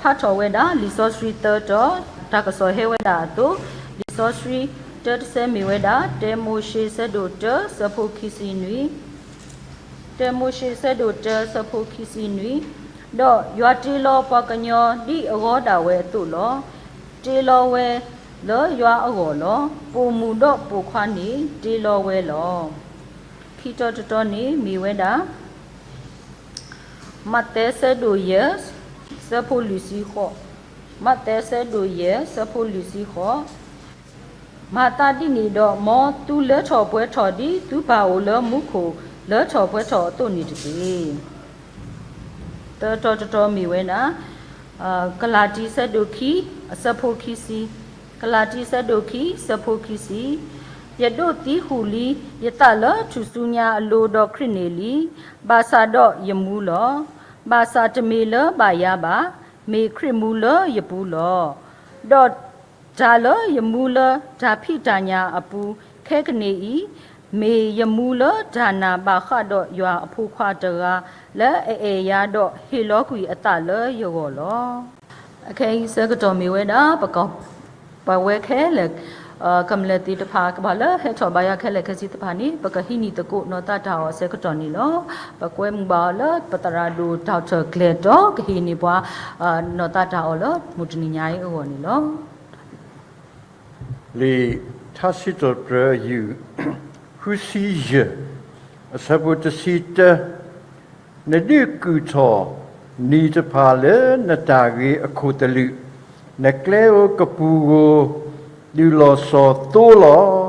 ဖးထီၣ်ဝဲဒၣ် လံာ်စီဆှံသၢတီၤ, တၢ်ကစီၣ်ဟဲဝဲဒၣ်အသိး, လံာ်စီဆှံတၢတဆၢမ့ၢ်ဝဲဒၣ် တၢမိၤၡ့ဆၢဒိၣ်တၢ ဆၢဖိခံဆံနွံ, တၢမိၤၡ့ဆၢဒိၣ်တၢ ဆၢဖိခံဆံနွံ, ဒီးယွၤတ့လီၤပှၤကညီဒ်အဂီၢ်ဒၣ်ဝဲအသိးလီၤ. တ့လီၤဝဲလၢယွၤအဂီၢ်လီၤ. ပိာ်မုၣ်ဒီးပိာ်ခွါန့ၣ်တ့လီၤဝဲလီၤ. ခံတီၤတတီၤန့ၣ်မ့ၢ်ဝဲဒၣ် မးသဲဆၢဒိၣ်ယဲၢ် ဆၢဖိလွံၢ်ဆံဃိး, မးသဲဆၢဒိၣ်ယဲၢ် ဆၢဖိလွံၢ်ဆံဃိး, မၤသးဒ်န့ၣ်ဒီး မ်သုလၢထီၣ်ပှဲၤထီၣ်ဒ်သုပၢ်အိၣ်လၢမူခိၣ်လၢထီၣ်ပှဲၤထီၣ်အသိးန့ၣ်တက့ၢ်. သၢတီၤတတီၤမ့ၢ်ဝဲဒၣ် ကလၤတံ ဆၢဒိၣ်ခံ အဆၢဖိခံဆံ, ကလၤတံ ဆၢဒိၣ်ခံ ဆၢဖိခံဆံ, ယဒိးသံဃုာ်လံယသးလၢထူၣ်စုညါအလိၤဒီးခရံာ်န့ၣ်လံ, ဘၣ်ဆၣ်ဒီးယမူလီၤ. ဘၣ်ဆၣ်တမ့ၢ်လၢဘၣ်ယၤဘၣ်, မ့ၢ်ခရံာ်မူလၢယပူၤလီၤ. ဒီးတၢ်လၢယမူလၢတၢ်ဖံးတၢ်ညၣ်အပူၤခဲကနံၣ်အံၤ, မ့ၢ်ယမူလၢတၢ်နာ်ဘၣ်ဃးဒီးယွၤအဖိခွါတဂၤ လၢအအဲၣ်ယၤဒီးဟ့ၣ်လီၤကွံာ်အသးလၢယဂီၢ်လီၤ. အခဲအံၤဆၢကတီၢ်မ့ၢ်ဝဲဒၣ် ပက ပဝဲခဲလၢာ် ကမျၢၢ်သ့ၣ်တဖၣ် ကဘၣ်လၢဟဲထီၣ်ဘါယွၤခဲလၢာ်ခဲဆ့တဖၣ်န့ၣ် ပကဟံးန့ၢ်သကိးနီၢ်သးတၢ်အီၣ်အဆၢကတီၢ်န့ၣ်လီၤ. ပကွဲမုာ်ဘၣ်အီၤလၢပသရၣ်ဒိၣ် ဒီးတၢ်ကျဲၤတီ ကဟ့ၣ်န့ၢ်ပှၤ နီၢ်သးတၢ်အီၣ်လၢမုၢ်တနံၤညါအံၤအဂီၢ်န့ၣ်လီၤ. လံာ်ထါစံးထီၣ်ပတြၢၤ ယူၢ် ဃုဆံယဲၢ် အဆၢဖိတဆံတၢ, နဒုးကုၢ်ထီၣ်နံၤတဖၣ်လၢနတၢ်ဂ့ၤအခိၣ်သလုး, နကျဲဧိၤကပူၤဧိၤ ဒုးလီၤစီၤသိလီၤ.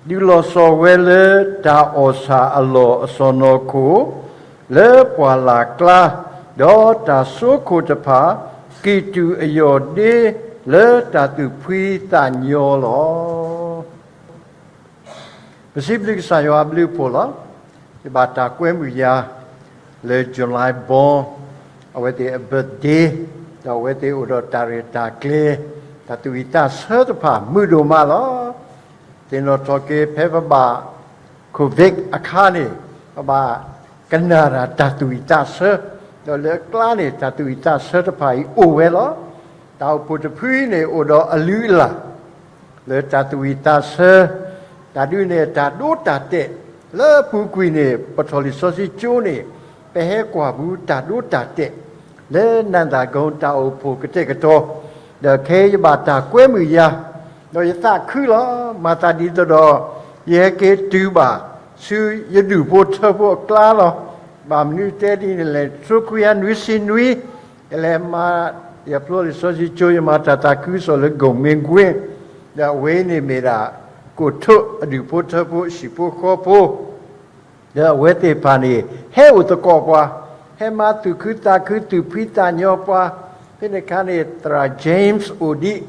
ဒုးလီၤစီၤဝဲလၢတၢ်အီၣ်ဆၣ်အလီၢ်အစီၢ်နီၤခိၣ်, လၢပှၢ်လၢ်ကျါ, ဒီးတၢ်စိခိၣ်တဖၣ် ကံၢ်တူာ်အယီၢ်ဒ့ လၢတၢ်သူၣ်ဖှံသးညီလီၤ. ပစံးဘျုးကစၢ်ယွၤအဘျုးအဖှိၣ်လီၤ. ယဘၣ်တၢ်ကွဲမုာ်ယၤ လၢ July born အဝဲသ့ၣ်အ birthday ဒီးအဝဲသ့ၣ်အိၣ်ဒီးတၢ်ရဲၣ်တၢ်ကျဲၤ တၢ်သူၣ်ဝံၣ်သးဆၢတဖၣ် မုာ်ဒိၣ်မးလီၤ. သ့ၣ်နီၣ်ထီၣ်က့ၤ ဖဲပဘၣ် Covid အခါန့ၣ် ပဘၣ်ကနၣ်တၢ် တၢ်သူၣ်ဝံၣ်သးဆၢ, ဒီးလၢအကျါန့ၣ် တၢ်သူၣ်ဝံၣ်သးဆၢတဖၣ်အံၤအိၣ်ဝဲလီၤ. တၢ်အိၣ်ဖှိၣ်တဖုအံၤန့ၣ် အိၣ်ဒီးအလုၢ်အလၢ် လၢတၢ်သူၣ်ဝံၣ်သးဆၢ, တၢ်ဒုးနဲၣ်တၢ်ဒိတၢ်တဲာ်, လၢအပူၤကွံာ်န့ၣ် ပထီၣ်လံာ်စီဆှံကၠိန့ၣ် ပဟဲကွၢ်ဘူးတၢ်ဒိတၢ်တဲာ် လၢနၢ်သၣ်ကိတၢ်အိၣ်ဖှိၣ်ကတဲာ်ကတီၤ, ဒီးခဲအံၤယဘၣ်တၢ်ကွဲမုာ်ယၤ, ဒီးယသးခုလီၤ. မၤသးဒ်သိးဒီး ယဟဲက့ၤတုၤဘၣ် ဆူယဒူၣ်ဖိထၢဖိအကျါလီၤ. ဘၣ်မနုၤတဲဒ်န့ၣ်လဲၣ်, တကထိခွံကယၤနွံဆံနွံ ယလဲၤမၤ ယဖျိလံာ်စီဆှံကၠိ ယမၤတၢ်သးခုကစီၣ်လၢ ကိၣ်မ့ကွ့, ဒီးအဝဲအံၤန့ၣ်မ့ၢ်ဒၣ် ကိၣ်ထိၣ်အဒူၣ်ဖိထၢဖိ ဟံၣ်ဖိဃီဖိ, ဒီးအဝဲသ့ၣ်တဖၣ်န့ၣ် ဟဲအိၣ်သကိးပှၤ, ဟဲမၤသူၣ်ခုသးခု သူၣ်ဖှံသးညီပှၤ, ဖဲန့ၣ်အခါန့ၣ် သရၣ် James အိၣ်ဒံး,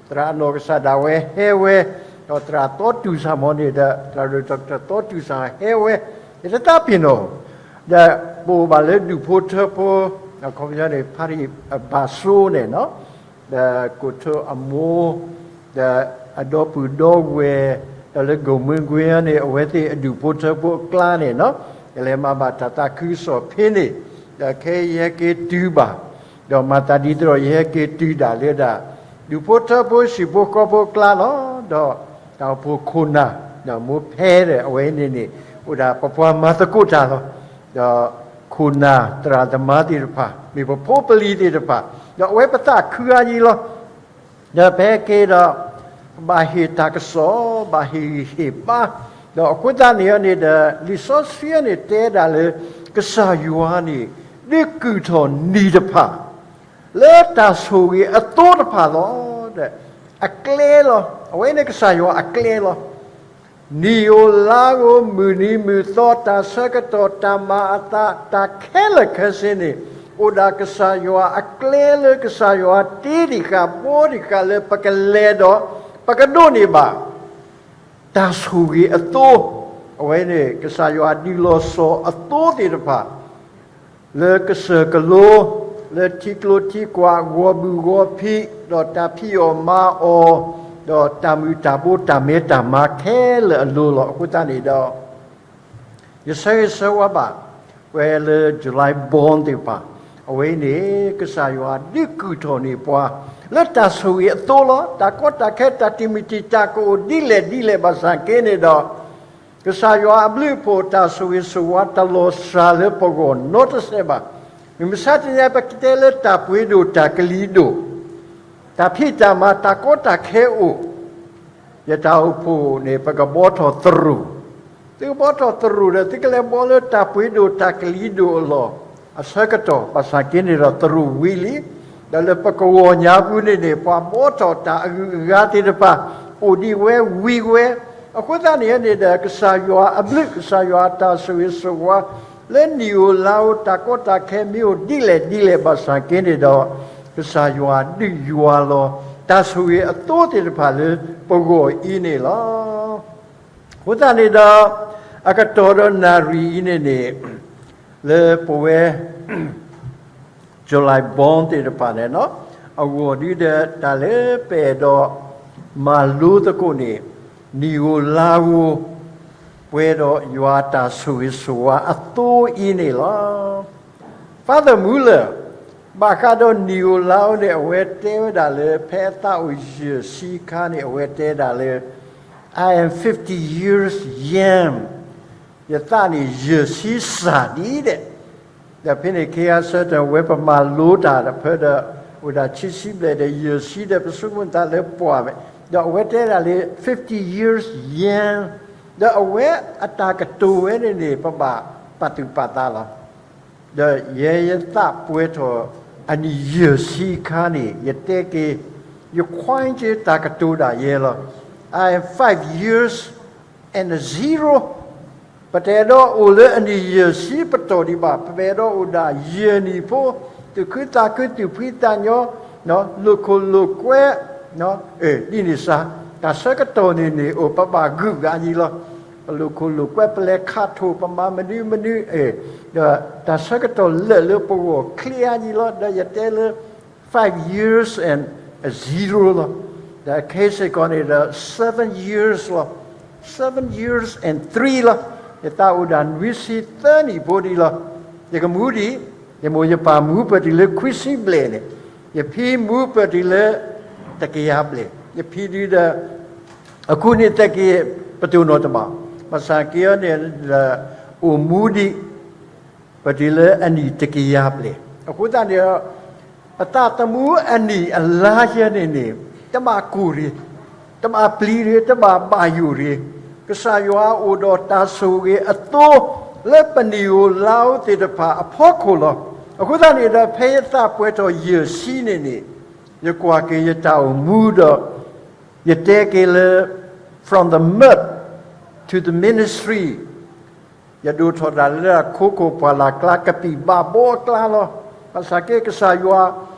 သရၣ်အနီၢ်ကစၢ်ဒၣ်ဝဲဟဲဝဲ, ဒီးသရၣ်သီတူၢ်စၢ်မ့ၢ်န့ၣ်ဒီး သရၣ်ဒိၣ်ထီၣ်ကတၢၢ်သီတူၢ်စၢ်ဟဲဝဲ, ယတသးပ့ၤနီၣ်, ဒီးပအိၣ်ဘၣ်လၢဒူၣ်ဖိထၢဖိ, အခီပညီန့ၣ် ဖါတံၢ်အဘၣ်စိန့ၣ်နီၤ, ဒီးကိၣ်ထိၣ်အမိၢ်, ဒီးအဒီပုၢ်ဒီဝဲၢ်, ဒီးလၢကိၣ်မ့ကွ့န့ၣ် အဝဲသ့ၣ်အဒူၣ်ဖိထၢဖိအကျါန့ၣ်နီၤ, ယလဲၤမၤဘၣ်တၢ်သးခုကစီၣ်ဖဲန့ၣ်, ဒီးခဲအံၤယဟဲက့ၤတုၤဘၣ်, ဒီးမၤသးဒ်သိးဒီး ယဟဲက့ၤတုၤဒၣ်လၢဒၣ် ဒူၣ်ဖိထၢဖိ ဟံၣ်ဖိဃီဖိအကျါလီၤ. ဒီးတၢ်အိၣ်ဖှိၣ်ခိၣ်နၢ်, ဒီးမိၢ်ဖဲဒီး အဝဲန့ၣ်န့ၣ် အိၣ်ဒၣ်ပပှၤမၤသကိးတၢ်လီၤ. ဒီးခိၣ်နၢ်သရၣ်သမါသ့ၣ်တဖၣ် မ့ၢ်ပဖိပလံၤသ့ၣ်တဖၣ်, ဒီးအဝဲပသးခုအါယံၤလီၤ. ဒီးဖဲက့ၤဒီး ဘၣ်ဟ့ၣ်တၢ်ကစီၣ်, ဘၣ်ဟ့ၣ်ဂံၢ်ဟ့ၣ်ဘါ, ဒီးအဃိသတးန့ၣ်န့ၣ်ဒီး လံာ်စီဆှံန့ၣ် တဲဒၣ်လၢ ကစၢ်ယွၤန့ၣ် ဒုးကုၢ်ထီၣ်နံၤတဖၣ် လၢတၢ်ဆိၣ်ဂ့ၤအသိတဖၣ်လီၤ. အကျဲလီၤ. အဝဲန့ၣ်ကစၢ်ယွၤအကျဲလီၤ. နံၣ်ဧိၤလါဧိၤ မုၢ်နံၤမုၢ်သီ တၢ်ဆၢကတီၢ် တၢ်မၤအသး တၢ်ခဲလၢာ်ခဲဆ့န့ၣ် အိၣ်ဒၣ်ကစၢ်ယွၤအကျဲလၢကစၢ်ယွၤတ့တံၢ်ဃာ် ဘှီတံၢ်ဃာ်လၢပကလဲၤဒီး ပကဒိးန့ၢ်ဘၣ် တၢ်ဆိၣ်ဂ့ၤအသိ, အဝဲန့ၣ် ကစၢ်ယွၤဒုးလီၤစီၤအသိသ့ၣ်တဖၣ် လၢကစၢၢ်ကလိ, လၢထံကျိထံကွာ် ဂီၤဘုၣ်ဂီၤဖံး, ဒီးတၢ်ဖံးအီၣ်မၤအီၣ်, ဒီးတၢ်မုၢ်တၢ်ဘိတၢ်မဲတၢ်မါခဲလၢာ်အလိၤလီၤ. အဃိသတးန့ၣ်ဒီး ယဆၢဂ့ၤဆၢဝါဘၣ် ပဝဲလၢ July born သ့ၣ်တဖၣ်, အဝဲအံၤန့ၣ် ကစၢ်ယွၤဒုးကုၢ်ထီၣ်န့ၢ်ပှၤ လၢတၢ်ဆိၣ်ဂ့ၤအသိလီၤ. တၢ်ကီတၢ်ခဲ တၢ်တံာ်မုၢ်တံာ်တာ်ကအိၣ်ဒ်လဲၣ်ဒ်လဲၣ်ဘၣ်ဆၣ်က့န့ၣ်ဒီး ကစၢ်ယွၤအဘျုးအဖှိၣ် တၢ်ဆိၣ်ဂ့ၤဆိၣ်ဝါ တလီၤစှၤလၢပဂီၢ်နီတစဲးဘၣ်. မုၢ်မဆါတနံၤ ပကတဲလၢတၢ်ပှ့ၤဒိၣ်တၢ်ကလံၤဒိၣ်, တၢ်ဖံးတၢ်မၤ တၢ်ကီတၢ်ခဲအိၣ်, ယတၢ်အိၣ်ဖှိၣ်န့ၣ် ပကဘှီထီၣ်သရူၣ်, သုကဘှီထီၣ်သရူၣ်ဒီး သုကလဲၤဘှီလၢတၢ်ပှ့ၤဒိၣ်တၢ်ကလံၤဒိၣ်အလီၢ် အဆၢကတီၢ်, ဘၣ်ဆၣ်က့န့ၣ်ဒီးသရူၣ်ဝံၤလံ. ဒီးလၢပကဝီၤညါပူၤန့ၣ်န့ၣ် ပှၤဘှီထီၣ်တၢ်အဂုၤအဂၤသ့ၣ်တဖၣ် အိၣ်ဒံးဝဲဝံၤဝဲ. အဃိသတးန့ၣ်န့ၣ်ဒီး ကစၢ်ယွၤအဘျုး ကစၢ်ယွၤအတၢ်ဆိၣ်ဂ့ၤဆိၣ်ဝါ လၢနံၣ်ဧိၤလါဧိၤ တၢ်ကီတၢ်ခဲမ့ၢ်အိၣ်ဒ်လဲၣ်ဒ်လဲၣ်ဘၣ်ဆၣ်က့န့ၣ်ဒီး ကစၢ်ယွၤဒုးယွၤလီၤ တၢ်ဆိၣ်ဂ့ၤအသိသ့ၣ်တဖၣ်လၢပဂီၢ်အံၤန့ၣ်လီၤ. အဃိသတးန့ၣ်ဒီး အကတီၢ်ဒီးနၣ်ရံၣ်အံၤန့ၣ်န့ၣ် လၢပဝဲ July born သ့ၣ်တဖၣ်န့ၣ် အဂီၢ်ဒ်ဒီး တၢ်လၢပအဲၣ်ဒိးမၤလိသကိးန့ၣ် နံၣ်ဧိၤလါဧိၤ ပှဲၤဒီးယွၤတၢ်ဆိၣ်ဂ့ၤဆိၣ်ဝါအသိအံၤန့ၣ်လီၤ. Father Muller ဘၣ်ဃးဒီးနံၣ်ဧိၤလါဧိၤန့ၣ် အဝဲတဲဝဲဒၣ်လၢ ဖဲအသးအိၣ်ယဲၢ်ဆံအခါန့ၣ် အဝဲတဲဒၣ်လၢ I am fifty years young, ယသးန့ၣ်ယဲၢ်ဆံစှၤဒံးဒဲး. ဒီးဖဲန့ၣ် ခ့အဆၢတၢ်ဝဲပမၤလိတၢ်ဒီး ဖဲဒီး အိၣ်ဒၣ်ခံဆံဘျဲၣ်ဒီးယဲၢ်ဆံဒီး ပဆိကမိၣ်သးလၢပှၢ်ဝဲ, ဒီးအဝဲတဲဒၣ်လၢ fifty years young, ဒီးအဝဲအတၢ်ကတိၤဝဲန့ၣ်န့ၣ် ပဘၣ်ပာ်သူၣ်ပာ်သးလီၤ. ဒီးယဲယသးပှဲၤထီၣ်အနံၣ်ယဲၢ်ဆံအခါန့ၣ် ယတဲက့ၤ ယခွါက့ၤတၢ်ကတိၤဒၣ်ယဲလီၤ. I am five years and a zero. ပတအဲၣ်ဒိးအိၣ်လၢအနံၣ်ယဲၢ်ဆံပတီၢ်ဒံးဘၣ်, ပအဲၣ်ဒိးအိၣ်ဒၣ်ယဲၢ်နံၣ်ဖိ, သူၣ်ခုသးခု သူၣ်ဖှံသးညီ, လိာ်ခိၣ်လိာ်ကွဲ, ဒ်န့ၣ်စ့ၢ်, တၢ်ဆၢကတီၢ်န့ၣ်န့ၣ် အိၣ်ပဘၣ်ဂုာ်ဂၤယံၤလီၤ. ပလိာ်ခိၣ်လိာ်ကွဲ ပလဲၤခးထိၣ် ပမၤမနုၤမနုၤ, ဒီးတၢ်ဆၢကတီၢ်လၢာ်လၢပဂီၢ်ချ့အါယံၤလီၤ. ဒီးယတဲလၢ five years and a zero လီၤ. ဒီးခဲအံၤစ့ၢ်ကီးန့ၣ်ဒီး seven years လီၤ. Seven years and three လီၤ. ယသးအိၣ်ဒၣ်နွံဆံသၢနံၣ်ဖိဒံးလီၤ. ယကမူဒံး, ယမိၢ်ယပၢ်မူပၢၢ်တုၤလၢခွံဆံဘျဲၣ်န့ၣ်, ယဖံမူပၢၢ်တုၤလၢတကယၤဘျဲၣ်, ယဖံဒုဒီး အခိၣ်နူာ်သက့ ပတိၢ်နီၣ်တဘၣ်, ဘၣ်ဆၣ်က့အီၤန့ၣ်ဒီး အိၣ်မူဒံး ပတုၤလၢအနံၣ်တကယၤဘျဲၣ်. အဃိသတးန့ၣ်ဒီး ပသးသမူအနံၣ်အလါယဲန့ၣ်န့ၣ် တဘၣ်ကိၢ်ရ့ၣ်, တဘၣ်ပျံၤရ့ၣ်, တဘၣ်ဘၣ်ယိၣ်ရ့ၣ်, ကစၢ်ယွၤအိၣ်ဒီးတၢ်ဆိၣ်ဂ့ၤအသိ လၢပနံၣ်ဧိၤလါဧိၤသ့ၣ်တဖၣ်အဖီခိၣ်လီၤ. အဃိသတးန့ၣ်ဒီး ဖဲယသးပှဲၤထီၣ်ယဲၢ်ဆံန့ၣ်န့ၣ် ယကွၢ်က့ၤယတၢ်အိၣ်မူဒီး ယတဲက့ၤလၢ from the mud to the ministry, ယဒိၣ်ထီၣ်ဒၣ်လၢခိခိၣ်ပှၢ်လၢ်ကျါ ကပံာ်ဘၣ်ဘီအကျါလီၤ. ဘၣ်ဆၣ်က့ကစၢ်ယွၤ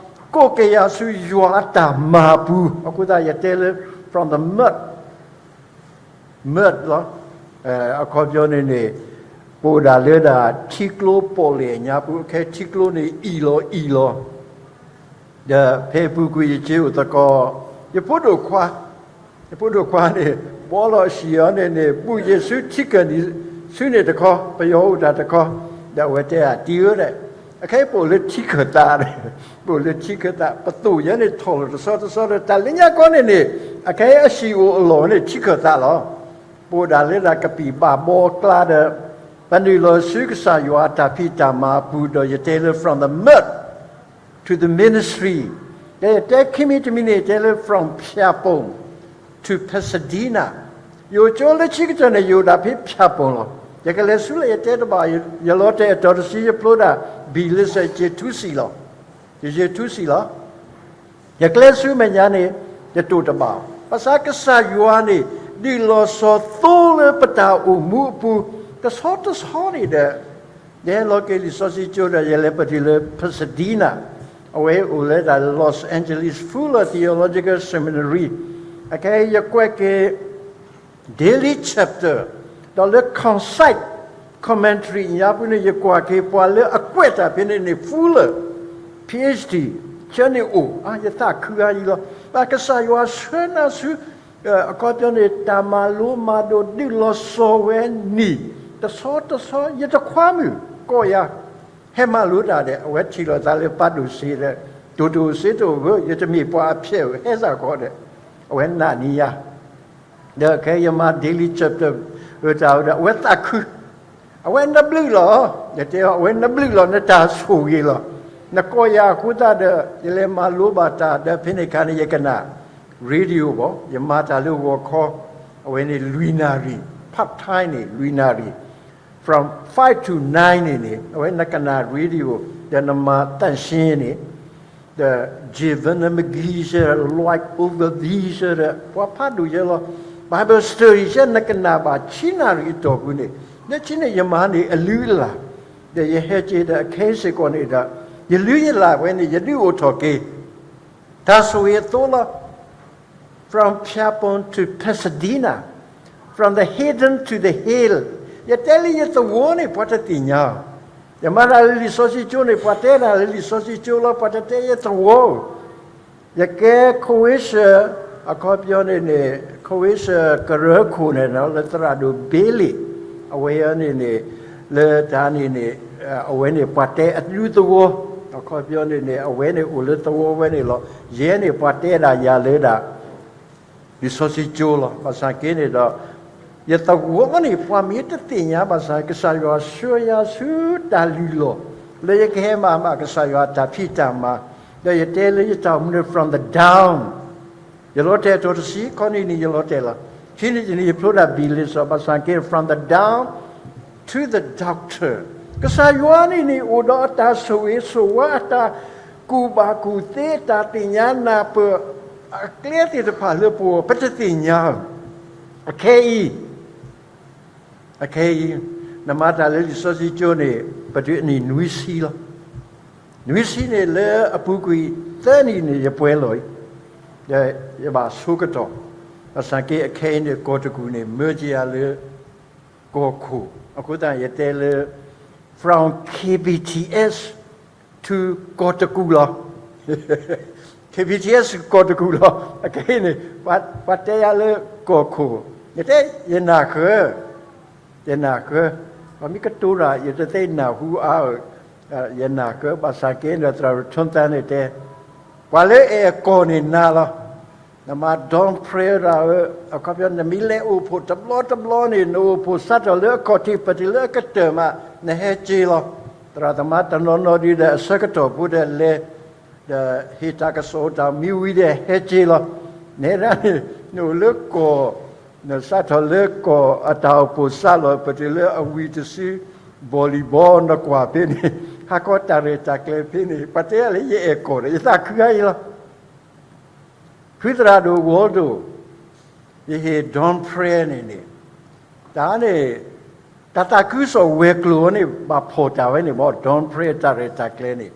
ကိးက့ၤယၤဆူယွၤအတၢ်မၤအပူၤ, အဃိသတးယတဲလၢ from the mud, mud လီၤ. အခီပညီန့ၣ်န့ၣ် ပအိၣ်ဒၣ်လၢဒၣ်ထံကျိပီၣ်လဲၣ်ညါပူၤ, အခဲထံကျိန့ၣ် အံၣ်လီၤအံၣ်လီၤ ဒီးဖဲအပူၤကွံာ်ယစ့အိၣ်သကိး ယဖိဒိၣ်ခွါ, ယဖိဒိၣ်ခွါန့ၣ် ဘှီလီၤအဟံၣ်အီၤန့ၣ်န့ၣ် ဘုၣ်ယဲၢ်ဆူထံကၢၢ်နံၤဆူန့ၣ်တခီ, ပယီၤအိၣ်တၢ်တခီ, ဒီးအဝဲတဲဒၣ် တံၤဧၢဒီး, အခဲအံၤပအိၣ်လၢထံခၢၣ်သး, ပအိၣ်လၢထံခၢၣ်သး ပသိၣ်ယဲန့ၣ်ထီၣ်လီၤတဆီတဆီဒီး တၢ်လၢညါကီန့ၣ်န့ၣ် အခဲအံၤအဟံၣ်အိၣ်အလီၢ်န့ၣ် ထံခၢၣ်သးလီၤ. ပအိၣ်ဒၣ်လၢဒၣ်ကပံာ်ဘၣ်ဘီအကျါဒီး ပနုာ်လီၤဆူကစၢ်ယွၤအတၢ်ဖံးတၢ်မၤအပူၤဒီး ယတဲလၢ from the mud to the ministry, ဒီးယတဲခံမံၤတမံၤန့ၣ် ယတဲလၢ from ဖၠၣ်ပိၣ် to Pasadena, ယအိၣ်ကၠိလၢထံကတၢၢ်န့ၣ် ယအိၣ်ဒၣ်ဖဲဖၠၣ်ပိၣ်လီၤ. ယကလဲၤဆူလဲၣ်ယတဲတဘၣ်, ယလီၤတဲာ်အတီၤတဆံ ယဖျိဒၣ် ဘံၣ်လၢစဲး ယစ့ထူစံၣ်လီၤ. ယစ့ထူစံၣ်လီၤ. ယကျဲဆူမဲာ်ညါန့ၣ် ယတိၢ်တဘၣ်, ဘၣ်ဆၣ်ကစၢ်ယွၤန့ၣ် ဒုးလီၤဆီသိလၢပတၢ်အိၣ်မူအပူၤ တဆီတဆီန့ၣ်ဒီး ယဟဲလီၤက့ၤလံာ်စီဆှံကၠိဒီး ယလဲၤပတုၤလၢ Pasadena, အဝဲအိၣ်လၢဒၣ် Los Angeles Fuller Theological Seminary, အခဲအံၤယကွဲးက့ၤ Daily Chapter, ဒီးလၢ Concise Commentary ညါပူၤန့ၣ် ယကွၢ်က့ၤပှၤလၢအကွဲးတၢ်ဖဲန့ၣ်န့ၣ် Fuller, PhD, ဆၢန့ၣ်အိၣ်, ယသးခုအါယံၤလီၤ. ဘၣ်ကစၢ်ယွၤဆှၢနၤဆူ အခီပညီန့ၣ် တၢ်မၤလိမၤဒိးဒုးလီၤဆီဝဲနံၣ် တဆီတဆီ ယတခွါမုၣ် ကိးယၤ ဟဲမၤလိတၢ်ဒီး အဝဲထံၣ်လိာ်သးလၢပၢ်ဒိၣ်စ့ဒီး တိၢ်တိၢ်စ့တိၢ်ဧၢ, ယတမ့ၢ်ပှၤအဖျဲးဧၢ, ဟဲစ့ၢ်ကီးဒီး အဝဲနာ်န့ၢ်ယၤ ဒီးခဲအံၤယမၤ daily chapter အတၢ်ဝဲဒီး အဝဲသးခု, အဝဲနဘျုးလီၤ, ယတဲအီၤ အဝဲနဘျုးလီၤ နတၢ်ဆိၣ်ဂ့ၤလီၤ, နကိးယၤအဃိသတးဒီး ယလဲၤမၤလိဘၣ်တၢ်ဒီး ဖဲန့ၣ်အခါန့ၣ် ယကနၣ် radio ဘၣ်, ယမၤတၢ်လၢဂီၤခီ, အဝဲန့ၣ်လွံၢ်နၣ်ရံၣ်, part time န့ၣ် လွံၢ်နၣ်ရံၣ်, from five to nine န့ၣ်န့ၣ် အဝဲနကနၣ် radio ဒီးနမၤသန့်ရှင်း န့ၣ် ဒီး J Vernon McGee စ့ၢ်, Lloyd Ogilvie စ့ၢ်, ဒီးပှၤဖးဒိၣ်ယဲလီၤ, Bible study စ့ၢ် နကနၣ်ဘၣ်ဆံနၣ်ရံၣ်အတီၢ်ပူၤန့ၣ်, လၢခံန့ၣ်ယမၤန့ၢ်အလုၢ်အလၢ်, ဒီးယဟဲက့ၤဒီးအခဲအံၤစ့ၢ်ကီးန့ၣ်ဒီး ယလုၢ်ယလၢ်ဝဲန့ၣ် ယဒုးအိၣ်ထီၣ်က့ၤ တၢ်ဆိၣ်ဂ့ၤအသိလီၤ. From Pierpont to Pasadena, from the Haden to the Hill, ယတဲလၢယသဝီန့ၣ် ပှၤတသ့ၣ်ညါ, ယမၤတၢ်လၢလံာ်စီဆှံကၠိန့ၣ် ပှၤတဲတၢ်လၢလံာ်စီဆှံကၠိလီၤ, ပှၤတတဲယသဝီ, ယကဲ ခဝ့ၡၢၣ်, အခီပညီန့ၣ်န့ၣ် ခဝ့ၡၢၣ်ကရၢခိၣ်န့ၣ် လၢသရၣ်ဒိၣ်ဘ့လ့ၣ်, အဝဲအံၤန့ၣ်န့ၣ် လၢတၢ်န့ၣ်န့ၣ် အဝဲန့ၣ်ပှၤတဲအဒူသဝီ, အခီပညီန့ၣ်န့ၣ် အဝဲန့ၣ်အိၣ်လၢသဝီဝဲန့ၣ်လီၤ, ယဲန့ၣ်ပှၤတဲဒၣ်ယၤလၢဒၣ် လံာ်စီဆှံကၠိလီၤ, ဘၣ်ဆၣ်က့န့ၣ်ဒီး ယသဝီန့ၣ် ပှၤမ့ၢ်တသ့ၣ်ညါဘၣ်ဆၣ် ကစၢ်ယွၤဆှၢယၤဆူတၢ်လုၢ်လီၢ် လၢယကဟဲမၤဘၣ်ကစၢ်ယွၤတၢ်ဖံးတၢ်မၤ, ဒီးယတဲလၢယတၢ်အိၣ်မူန့ၣ် from the down, ယလီၤတဲာ်အတီၤတဆံ, ခီနံၣ်န့ၣ် ယလီၤတဲာ်လီၤ, ခံနံၣ်တနံၣ် ယဖျိဒၣ် ဘံၣ်လ့စီၤ, ဘၣ်ဆၣ်က့ from the down to the doctor, ကစၢ်ယွၤန့ၣ်န့ၣ် အိၣ်ဒီးအတၢ်ဆိၣ်ဂ့ၤဆိၣ်ဝါ အတၢ်ကူၣ်ဘၣ်ကူၣ်သ့ အတၢ်သ့ၣ်ညါနၢ်ပၢၢ် အကျဲသ့ၣ်တဖၣ်လၢပဂီၢ် ပတသ့ၣ်ညါဧါ. အခဲအံၤ, အခဲအံၤ, နမၤတၢ်လၢလံာ်စီဆှံကၠိန့ၣ် ပတုၤအနံၣ်နွံဆံလီၤ. နွံဆံန့ၣ်လၢအပူၤကွံာ်သၢနံၣ်န့ၣ် ယပှဲၤလီၤအံၤ, ဒီးယဘၣ်ဆိကတီၢ်, ဘၣ်ဆၣ်က့အခဲအံၤန့ၣ် ကီၢ်တကူၣ်န့ၣ် မၢယၤလၢ ကီၢ်ခိၣ်, အဃိသတးယတဲလၢ from K B T S to ကီၢ်တကူၣ်လီၤ. K B T S ကီၢ်တကူၣ်လီၤ. အခဲအံၤန့ၣ် ပှၤတဲယၤလၢကီၢ်ခိၣ်, ယတဲ ယနၢ်ဃၢ, ယနၢ်ဃၢ, ပှၤမ့ၢ်ကတိၤတၢ် ယတသ့ၣ်နၢ်ဟူအါ, ယနၢ်ဃၢ ဘၣ်ဆၣ်က့ဒီး သရၣ်ရထၢၣ်သါန့ၣ်တဲ, ပှၤလၢအဲၣ်အကီၢ်န့ၣ်နၤလီၤ. နမၤ dawn prayer တၢ်ဧၢ, အခီပညီ နမ့ၢ်လဲၤအိၣ်ဖှိၣ်တဘျီတဘျီန့ၣ် နအိၣ်ဖှိၣ်စးထီၣ်လၢအခီၣ်ထံး ပတုၤလၢအကတၢၢ်မး နဟဲက့ၤလီၤ. သရၣ်သမါတနီၤနီၤဒ်ဒီးအဆၢကတီၢ်ဖိဒီးလဲၤ ဒီးဟ့ၣ်တၢ်ကစီၣ်တၢ်မံဝံၤဒီးဟဲက့ၤလီၤ. နဲဒၣ်န့ၣ် နအိၣ်လၢကီၢ်, နစးထီၣ်လၢကီၢ်အတၢ်အိၣ်ဖှိၣ်စးလီၤ ပတုၤလၢအဝံၤတစု volleyball နကွၢ်ဖဲန့ၣ်, ဟးကီတၢ်ရဲၣ်တၢ်ကျဲၤဖဲန့ၣ် ပှၤတဲယၤလၢယအဲၣ်ကီၢ်ဒီး ယသးခုအါအံၤလီၤ. ဖုသရၣ်ဒိၣ် Waldo, ယဟ့ၣ် dawn prayer န့ၣ်န့ၣ်, တၢ်န့ၣ် တၢ်သးခုကစီၣ်ဝဲၤကျိၤန့ၣ် ဘၣ်ဖီၣ်တၢ်ဝဲန့ၣ်မ့ၢ် dawn prayer တၢ်ရဲၣ်တၢ်ကျဲၤန့ၣ်,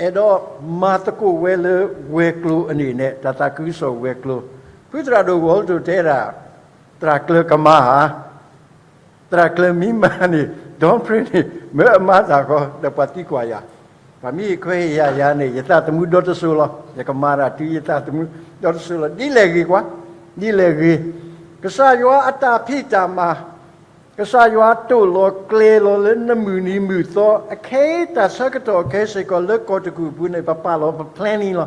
အဲၣ်ဒိးမၤသကိးဝဲလၢဝဲၤကျိၤအန့ၣ်န့ၣ် တၢ်သးခုကစီၣ်ဝဲၤကျိၤ, ဖုသရၣ်ဒိၣ် Waldo တဲဒၣ်, သရၣ်ကျၢၤကမၤဧါ သရၣ်ကျၢၤမ့ၢ်မၤန့ၣ် dawn prayer န့ၣ် မၢအမၤတၢ်ဃီ ဒီးပှၤသံကွၢ်ယၤ, ပှၤမ့ၢ်ခွဲးဟ့ၣ်ယၤယၤန့ၣ် ယသးသမူဒီတစိၤလီၤ. ယကမၤတၢ်တုၤယသးသမူဒီတစိၤလီၤ. ဒ်လဲၣ်ဂ့ၤကွၢ်, ဒ်လဲၣ်ဂ့ၤ, ကစၢ်ယွၤအတၢ်ဖံးတၢ်မၤ, ကစၢ်ယွၤတိာ်လီၤကျဲၤလီၤလၢနမုၢ်နံၤမုၢ်သီ, အခဲအံၤတၢ်ဆၢကတီၢ်ခဲအံၤစ့ၢ်ကီးလၢကီၢ်တကူၣ်အပူၤန့ၣ် ပပာ်လီၤပ planning လီၤ.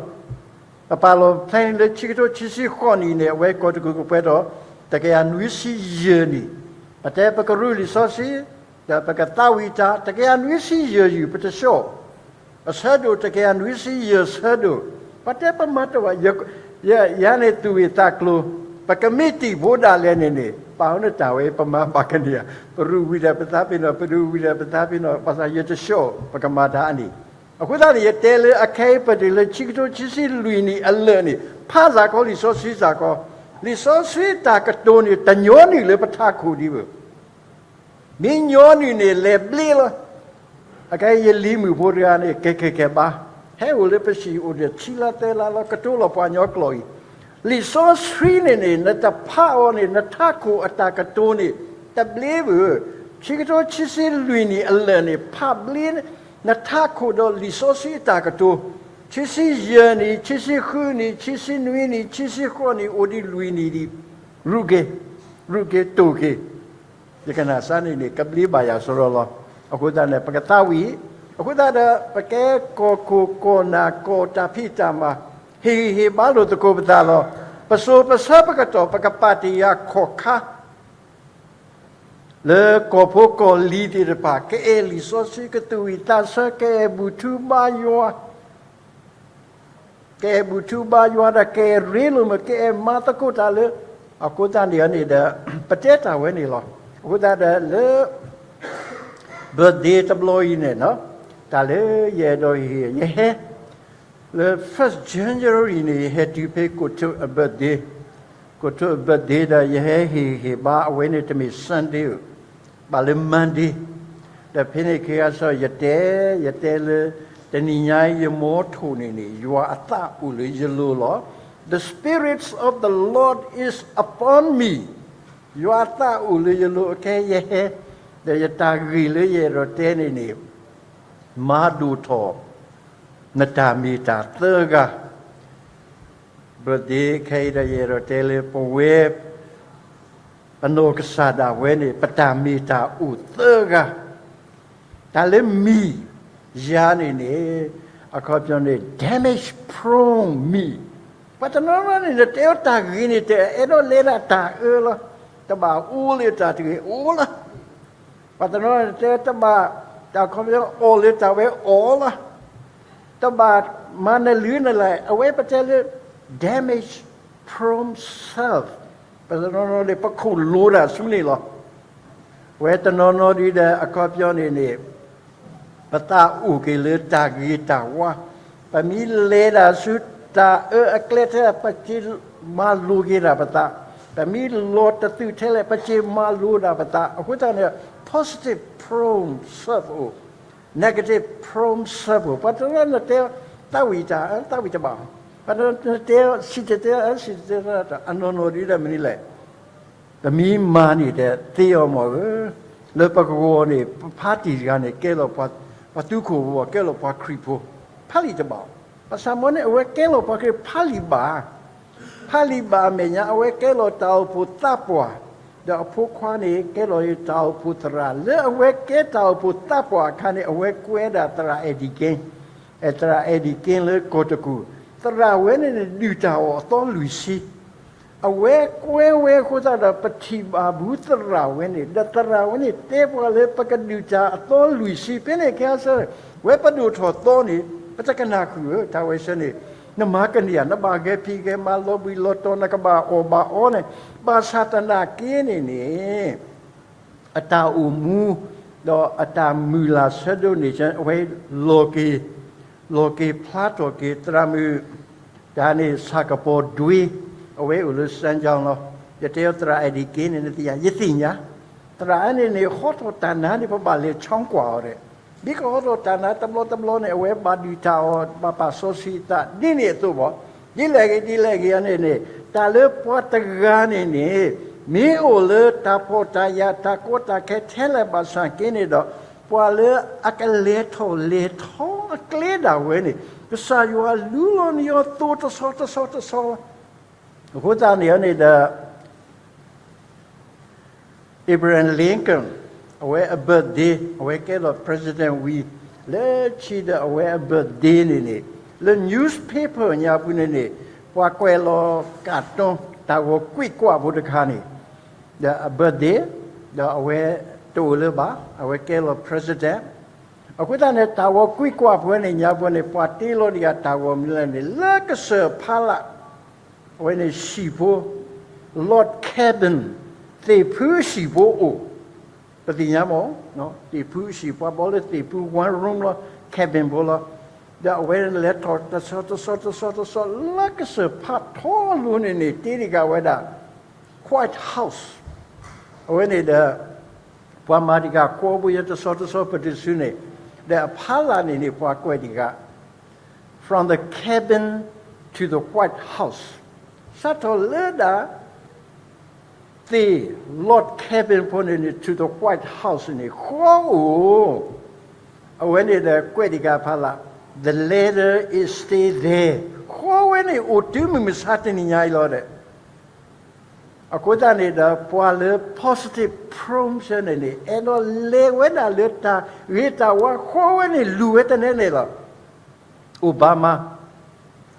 ပပာ်လီၤ plan လၢခံကထိခံဆံဃိးနံၣ်န့ၣ် အဝဲကီၢ်တကူၣ်ကပှဲၤထီၣ် တကယၤနွံဆံယဲၢ်နံၣ်, ပတဲပကရူၢ်လံာ်စီဆှံ, ဒီးပကသးဝံၣ်တၢ် တကယၤနွံဆံယဲၢ်ယုၢ် ပတဆှီ, အဆၢဒိၣ်တကယၤနွံဆံယဲၢ်ဆၢဒိၣ်, ပတဲပမၤတဝဲ, ယၤန့ၣ်သူၣ်ဂ့ၤသးကျိၤ, ပကမ့ၢ်တံၢ်ဘိဒၣ်လဲာ်န့ၣ်န့ၣ် ပာ်အီၤနတၢ်ဝဲ ပမၤဘၣ်ကန့ၢ်ဧါ, ပရူၢ်ဝံၤဒီးပသးပ့ၤနီၣ်, ပရူၢ်ဝံၤဒီးပသးပ့ၤနီၣ်, ဘၣ်ဆၣ်ယတဆှီ ပကမၤတၢ်အန့ၣ် အဃိသတးန့ၣ် ယတဲလၢအခဲအံၤပတုၤလၢခံကထိခံဆံလွံၢ်နံၣ်အလၢာ်န့ၣ် ဖးစ့ၢ်ကီးလံာ်စီဆှံစ့ၢ်ကီး, လံာ်စီဆှံတၢ်ကတိၤန့ၣ် တညီနုၢ်လၢပထးခိၣ်ဒံးဘၣ်. မ့ၢ်ညီနုၢ်န့ၣ် လဲၤဘျ့လီၤ. အခဲအံၤယလံၤမုၣ်ဖိတဂၤန့ၣ် ကဲကဲကဲဘါ, ဟဲအိၣ်လၢပစံၣ်အိၣ်ဒီးဆံလါသၢလါလီၤ, ကတိၤလီၤပှၤကညီကျိာ်အံၤ, လံာ်စီဆှံန့ၣ်န့ၣ် နတဖးအီၤန့ၣ် နထးခိၣ်အတၢ်ကတိၤန့ၣ် တဘျ့ဘၣ်. ခံကထိခံဆံလွံၢ်နံၣ်အလၢာ်န့ၣ် ဖးဘျ့ နထးခိၣ်ဒီးလံာ်စီဆှံအတၢ်ကတိၤ, ခံဆံယဲၢ်နံၣ်, ခံဆံဃုနံၣ်, ခံဆံနွံနံၣ်, ခံဆံဃိးနံၣ်, အိၣ်ဒံးလွံၢ်နံၣ်ဒံး, ရူးက့ၤ, ရူးက့ၤတိၢ်က့ၤ, ယကနၣ်စၢ်န့ၣ်န့ၣ် ကဘျ့ဘၣ်ယၤစရီလီၤ. အဃိသတးန့ၣ် ပကသးဝံၣ်, အဃိသတးဒီး ပကဲကီၢ်ခိၣ်ကီၢ်နၢ် ကီၢ်တၢ်ဖံးတၢ်မၤ, ဟ့ၣ်ဂံၢ်ဟ့ၣ်ဘါလိာ်သကိးပသးလီၤ. ပစိၤပဆၢပကတီၢ် ပကပာ်တ့ၢ်ယၤခီၣ်ခါ လၢကီၢ်ဖိကီၢ်လံၤသ့ၣ်တဖၣ် ကအဲၣ်လံာ်စီဆှံ, ကသူၣ်ဝံၣ်သးဆၢ, ကအဲၣ်ဘူၣ်ထူဘါယွၤ, ကအဲၣ်ဘူၣ်ထူဘါယွၤဒီး ကအဲၣ်ရ့လိာ်မုာ်, ကအဲၣ်မၤသကိးတၢ်လၢ အဃိသတးန့ၣ်န့ၣ်ဒီး ပတဲတၢ်ဝဲန့ၣ်လီၤ. အဃိသတးဒီးလၢ birthday တဘျီအံၤန့ၣ် တၢ်လၢယအဲၣ်ဒိးဟ့ၣ် ယဟဲ လၢ first January န့ၣ် ယဟဲတုၤဖဲ ကိၣ်ထိးအ birthday, ကိၣ်ထိးအ birthday ဒီး ယဟဲဟ့ၣ်ဂံၢ်ဟ့ၣ်ဘါ အဝဲန့ၣ်တမ့ၢ် Sunday ဧိၤ, ဘၣ်လၢ Monday, ဒီးဖဲန့ၣ်အခါဆၢ ယတဲ, ယတဲလၢ တနံၤညါအံၤ ယ motto န့ၣ်န့ၣ် ယွၤအသးအိၣ်လၢယလိၤလီၤ. The Spirit of the Lord is upon me. ယွၤအသးအိၣ်လၢယလိၤ အခဲယဟဲ, ဒီးယတၢ်ဂ့ၢ်လၢယအဲၣ်ဒိးတဲန့ၣ်န့ၣ် မၤဒိၣ်ထီၣ် နတၢ်မ့ၢ်တၢ်သၢဂၤ birthday ခဲအံၤဒီး ယအဲၣ်ဒိးတဲလၢ ပဝဲ ပနီၢ်ကစၢ်ဒၣ်ဝဲန့ၣ် ပတၢ်မ့ၢ်တၢ်အိၣ်သၢဂၤ, တၢ်လၢ me, ယၤန့ၣ်န့ၣ် အခီပညီန့ၣ် damage prone me. ပှၤတနီၤနီၤန့ၣ် နတဲအီၤတၢ်ဂ့ၤန့ၣ် တအဲၣ်ဒိးလဲၤဒၣ်တၢ်အၢလီၤ, တဘၣ်အီလၢတၢ်တဂ့ၤအီလီၤ. ပှၤတနီၤန့ၣ်တဲ တဘၣ် တၢ်ခီပညီ အီၣ်လၢတၢ်ဝဲအီလီၤ, တဘၣ်မၤနလုၢ်နလၢ်, အဝဲပတဲလၢ damage prone self. ပှၤတနီၤနီၤန့ၣ် ပခိၣ်လိၤဒၣ်ဆူန့ၣ်လီၤ. ဝဲတနီၤနီၤဒ်ဒီး အခီပညီန့ၣ်န့ၣ် ပသးအိၣ်က့ၤလၢတၢ်ဂ့ၤတၢ်ဝါ, ပမ့ၢ်လဲၤဒၣ်ဆူတၢ်အၢအကျဲထဲလဲၣ် ပစ့မၤလိၤက့ၤဒၣ်ပသး, ပမ့ၢ်လီၤတသုးထဲလဲၣ် ပစ့မၤလိၤဒၣ်ပသး. အဃိသတးန့ၣ် positive prone self အိၣ်, negative prone self အိၣ်. ပှၤတနီၤနတဲ သးဝံၣ်တၢ် သးဝံၣ်တဘၣ်, ပှၤတနီၤနတဲ စံၣ်တဲၤတဲ စံၣ်တဲၤတဲ အနီၢ်နီၢ်ဒ်ဒီးမနုၤလဲၣ် ပမ့ၢ်မၤန့ၣ်ဒီးသ့အီၤမ့ၢ်ဧါ, လၢပကဝီၤန့ၣ် ပဖါတံၢ်တဂၤန့ၣ် ကဲလီၤပှၤသူခိၣ်ဖိ ကဲလီၤပှၤခရံာ်ဖိ, ဖးလံာ်တဘၣ်, ဘၣ်ဆၣ်မ့ၢ်န့ၣ် အဝဲကဲလီၤပှၤခရံာ် ဖးလံာ်ဘၣ်, ဖးလံာ်ဘၣ်အမဲာ်ညါ အဝဲကဲလီၤတၢ်အိၣ်ဖှိၣ်သးပှၢ်, ဒီးအဖိခွါန့ၣ် ကဲလီၤတၢ်အိၣ်ဖှိၣ်သရၣ်, လၢအဝဲကဲတၢ်အိၣ်ဖှိၣ်သးပှၢ်အခါန့ၣ် အဝဲကွဲဒၣ်သရၣ်အဲၣ်ဒံၣ်က့, အဲၣ်သရၣ်အဲၣ်ဒံၣ်က့လၢကီၢ်တကူၣ်, သရၣ်ဝဲန့ၣ်န့ၣ် ဒုၣ်တၢ်အီၣ်အသီလွံၢ်ဆံ အဝဲကွဲဝဲအဃိသတးဒီး ပထံၣ်ဘၣ်ဘူးသရၣ်ဝဲန့ၣ်, ဒီးသရၣ်ဝဲန့ၣ်တဲပှၤလၢပကဒုၣ်တၢ်အသီလွံၢ်ဆံ ဖဲန့ၣ်အခါဆၢ ဝဲပဒိၣ်ထီၣ်သီန့ၣ် ပတကနၣ်ဃုာ်ဧၢ, တၢ်ဝဲဆၢန့ၣ် နမၤကန့ၢ်ဧါ, နဘၣ်ဂဲၤဖံးဂဲၤမၤလီၤဘှံးလီၤတီၤ နကဘၣ်အီၣ်ဘၣ်အီန့ၣ်, ဘၣ်ဆၣ်သနာ်က့န့ၣ်န့ၣ် အတၢ်အိၣ်မူ ဒီးအတၢ်မုၢ်လၢ်ဆၢဒိၣ်န့ၣ် အဝဲလီၤက့ၤ, လီၤက့ၤဖျါထီၣ်က့ၤ သရၣ်မုၣ် တၢ်န့ၣ် ဆၣ်ကပီၤဒွ့, အဝဲအိၣ်လၢ Saint John လီၤ. ယတဲအီၤသရၣ်အဲၣ်ဒံၣ်က့န့ၣ် နသ့ၣ်ညါ, ယသ့ၣ်ညါ, သရၣ်အန့ၣ်န့ၣ် ဟီထီၣ်တၢ်နါန့ၣ် ပဘၣ်လဲၤဆီကွၢ်အီၤဒီး ဒ်ကဟီထီၣ်တၢ်နါတဘျီတဘျီန့ၣ် အဝဲဘၣ်ဒုၣ်တၢ်အီၣ် ဘၣ်ပာ်စီဆှံအသး ဒ်န့ၣ်အသိးဘၣ်. ဒ်လဲၣ်ဂ့ၤ ဒ်လဲၣ်ဂ့ၤအန့ၣ်န့ၣ် တၢ်လၢပှၤတဂၤန့ၣ်န့ၣ် မ့ၢ်အိၣ်လၢတၢ်ဖှီၣ်တၢ်ယာ် တၢ်ကီတၢ်ခဲထဲလဲၣ်ဘၣ်ဆၣ်က့န့ၣ်ဒီး ပှၤလၢအကလဲၤထီၣ်လဲၤထီအကျဲဒၣ်ဝဲန့ၣ် ကစၢ်ယွၤလူလီၤန့ၢ်အီၤသိတဆီတဆီတဆီလီၤ. အဃိသတးန့ၣ်န့ၣ်ဒီး Abraham Lincoln အဝဲအ birthday အဝဲကဲထီၣ် president ဝံၤ လၢခံဒီးအဝဲအ birthday န့ၣ်န့ၣ် လၢ newspaper ညါပူၤန့ၣ်န့ၣ် ပှၤကွဲးလီၤ cartoon တၢ်ဂီၤကွံာ်ကွၢ်ဖိတခါန့ၣ် ဒီးအ birthday ဒီးအဝဲတအိၣ်လၢၤဘၣ် အဝဲကဲလီၤ president အဃိသတးန့ၣ် တၢ်ဂီၤကွံာ်ကွၢ်ဖိန့ၣ်ညါပူၤန့ၣ် ပှၤတ့လီၤဒံးတၢ်ဂီၤမနုၤလဲၣ်န့ၣ် လၢကစၢၢ်ဖးလၢ် အဝဲန့ၣ်ဟံၣ်ဖိ log cabin သ့ၣ်ဖုဟံၣ်ဖိအိၣ်, ပသ့ၣ်ညါမ့ၢ် သ့ၣ်ဖုဟံၣ် ပှၤဘီလၢသ့ၣ်ဖု one room လီၤ cabin ဖိလီၤ. ဒီးအဝဲလဲၤထီၣ်တဆီတဆီတဆီတဆီတဆီ လၢကစၢၢ်ဖးထီလိၤန့ၣ်န့ၣ် တ့တဂၤဝဲဒၣ် White House အဝဲန့ၣ်ဒီး ပှၤမၤတဂၤကွီဘိယဲတဆီတဆီပတုၤဆူန့ၣ် ဒီးအဖးလၢ်န့ၣ်န့ၣ် ပှၤကွဲးတဂၤ From the Cabin to the White House စးထီၣ်လၢဒၣ် သ့ၣ် log cabin ဖိန့ၣ်န့ၣ် to the White House န့ၣ် ဃီအိၣ်, အဝဲန့ၣ်ဒီးကွဲးတဂၤဖးလၢ် the letter is still there ဃီဝဲန့ၣ် အိၣ်တုၤမုၢ်မဆါတနံၤညါအံၤလီၤဒီး အဃိသတးန့ၣ်ဒီး ပှၤလၢ positive prone ဆၢန့ၣ်န့ၣ် အဲၣ်ဒိးလဲၤဝဲဒၣ်လၢတၢ်ဂ့ၤတၢ်ဝါ ဃီဝဲန့ၣ်လူၤဝဲတနဲန့ၣ်လီၤ. Obama,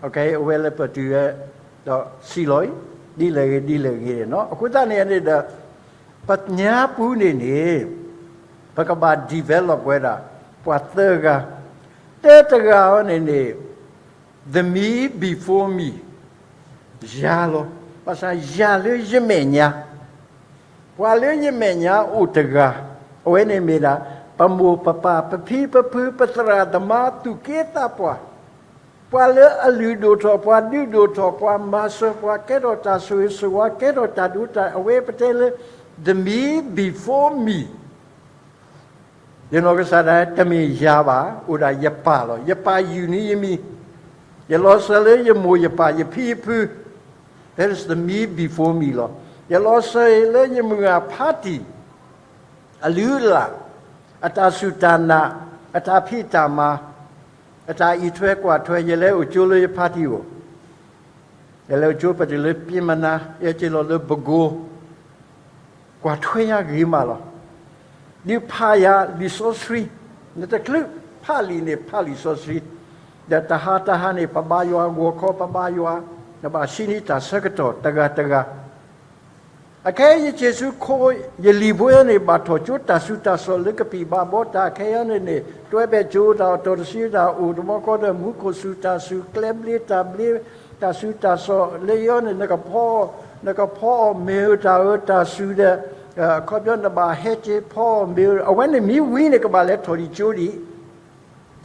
အဝဲလၢပတုၤဝဲ ဒီးစံၣ်လီၤအံၤ ဒ်လဲၣ်ဂ့ၤဒ်လဲၣ်ဂ့ၤန့ၣ်လီၤ. အဃိသတးန့ၣ်န့ၣ်ဒီး ပညါပူၤန့ၣ်န့ၣ် ပကဘၣ် develop ဝဲဒၣ် ပှၤသၢဂၤ, တၢတဂၤအံၤန့ၣ်န့ၣ် the me before me ယၤလီၤ. ဘၣ်ဆၣ်ယၤလၢယမဲာ်ညါ, ပှၤလၢယမဲာ်ညါအိၣ်တဂၤ, အဝဲန့ၣ်မ့ၢ်ဒၣ် ပမိၢ်ပပၢ် ပဖံပဖု ပသရၣ်သမါ သူၣ်က့သးပှၢ်, ပှၤလၢအလုၢ်ဒိၣ်ထီၣ် ပှၤဒုးဒိၣ်ထီၣ် ပှၤမၤစၢၤ ပှၤကဲထီၣ်တၢ်ဆိၣ်ဂ့ၤဆိၣ်ဝါ ကဲထီၣ်တၢ်ဒိတၢ် အဝဲပတဲလၢ the me before me ယနီၢ်ကစၢ်ဒၣ်တမ့ၢ်ယၤဘၣ်, အိၣ်ဒၣ်ယပၢ်လီၤ. ယပၢ်ယုၢ်န့ၢ်ယမံၤ, ယလီၤစၢၤလၢယမိၢ်ယပၢ်ယဖံယဖု, that is the me before me လီၤ. ယလီၤစၢၤလၢယမုၢ်ဂၤဖါတံၢ် အလုၢ်အလၢ်, အတၢ်စူၢ်တၢ်နာ်, အတၢ်ဖံးတၢ်မၤ, အတၢ်အံးထွဲကွၢ်ထွဲ, ယလဲၤအိၣ်ကၠိလၢယဖါတံၢ်အအိၣ်, ယလဲၤအိၣ်ကၠိပတုၤလၢပျ့ၤမနါ, ယဟဲက့ၤလီၤလၢပကိ, ကွၢ်ထွဲယၤဂ့ၤမးလီၤ. ဒုးဖးယၤလံာ်စီဆှံ, နတချုးဖးလံာ်န့ၣ် ဖးလံာ်စီဆှံ, ဒီးတဟါတဟါန့ၣ် ပဘါယွၤဂီၤခီ ပဘါယွၤ, နဘၣ်ဆံနံၤတၢ်ဆၢကတီၢ်တဂၤတဂၤ အခဲအံၤယက့ၤဆူခိ ယလံၤဖိယဲန့ၣ် ဘၣ်ထီၣ်ကၠိတၢ်ဆူးတၢ်ဆီၣ်လၢကပံာ်ဘၣ်ဘီတၢ်ခဲအံၤန့ၣ်န့ၣ် တွဲဘဲကၠိတၢ်အီၣ်တီၢ်တဆံတၢ်အိၣ်တမီၤကီၢ်ဒီး မူခိၣ်ဆူၣ်တၢ်ဆူၣ် ကျဲဘျ့တၢ်ဘျ့ တၢ်ဆူးတၢ်ဆီၣ်လၢယဲန့ၣ် နကဖီအီၣ် နကဖီအီၣ်မ့ၤဧၢတၢ်ဧၢတၢ်ဆူၣ်ဒီး အခီပညီနဘၣ်ဟဲက့ၤဖီအီၣ်မ့ၤဧၢ အဝဲန့ၣ်မ့ၢ်ဝံၤန့ၣ် ကဘၣ်လဲၤထီၣ်ဒံးကၠိဒံး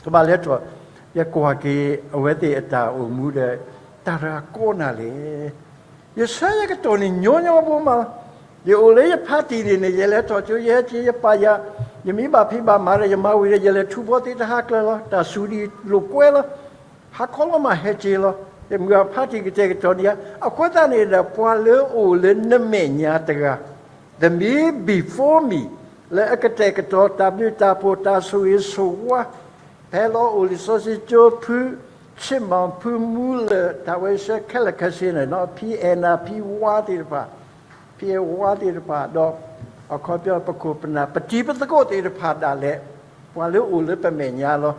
ကဘၣ်လဲၤထီၣ်, ယကွၢ်က့ၤအဝဲသ့ၣ်အတၢ်အိၣ်မူဒီး တၢ်တဂၤကီနၤလဲၣ်. ယဆၢယကတီၢ်န့ၣ်ညီညီဖိမး, ယအိၣ်လၢယဖါတံၢ်န့ၣ်န့ၣ် ယလဲၤထီၣ်ကၠိ ယဟဲက့ၤယပာ်ယၤ, ယမ့ၢ်ဘၣ်ဖံးဘၣ်မၤဒီး ယမၤဝံၤဒီး ယလဲၤထူဘီသ့တဟါကျၢၤလီၤ. တၢ်စူၤဒံးလိာ်ကွဲလီၤ. ဟါခီလီၤမးဟဲက့ၤလီၤ. ယမုၢ်ဂၤဖါတံၢ်ကတဲာ်ကတီၤန့ၢ်ယၤ, အဃိသတးန့ၣ်ဒီး ပှၤလၢအိၣ်လၢနမဲာ်ညါတဂၤ the me before me လၢအကတဲာ်ကတီၤတၢ်ဘျုးတၢ်ဖှိၣ်တၢ်ဆိၣ်ဂ့ၤဆိၣ်ဝါ, ဖဲလီၤအိၣ်လံာ်စီဆှံကၠိဖု, ဆ့ၣ်မီၤဖုမူလၢာ် တၢ်ဝဲဆှၢခဲလၢာ်ခဲဆ့န့ၣ် ဖံအဲၣ်နၤ ဖံဝါသ့ၣ်တဖၣ်, ဖံအဲၣ်ဝါသ့ၣ်တဖၣ်ဒီး အခီပညီပခိၣ်ပနၢ် ပတံၤပသကိးသ့ၣ်တဖၣ်ဒၣ်လဲာ်, ပှၤလၢအိၣ်လၢပမဲာ်ညါလီၤ.